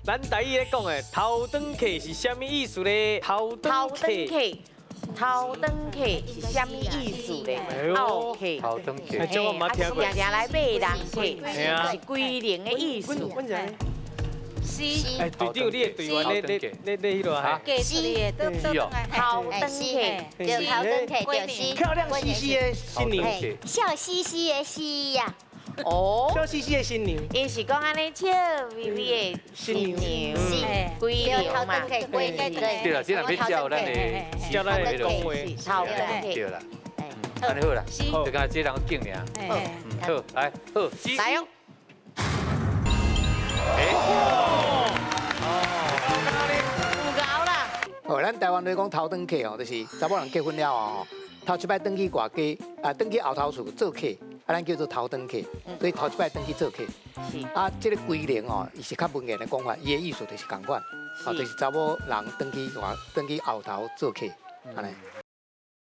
咱台語咧講的頭轉客是啥物意思咧？頭頭轉客，轉客，頭轉客是啥物意思咧？頭客，頭轉客，這我毋捌聽過。定定來罵人客，是歸零的意思。是。哎，隊長，你的隊員咧咧咧咧彼落啊？是。頭轉客，對，頭轉客就是漂亮兮兮的新娘，笑嘻嘻的嘻呀。哦，笑嘻嘻的新娘，伊是講按呢笑眯眯的新娘，是歸零嘛。對啦，這若欲照咱的照咱的講話，頭轉客。對啦，按呢好啦，就敢這人敬爾。好，來，好，來哦。哎，有𠢕啦。哦，咱台灣咧講頭轉客哦，就是查某人結婚了後，頭一擺轉去外家，啊，轉去後頭厝做客。啊，咱叫做頭轉客，所以頭一擺轉去做客。啊，這个歸零哦，伊是較文言的講法，伊的意思就是仝款，哦，就是查某人轉去外，轉去後頭做客，按呢。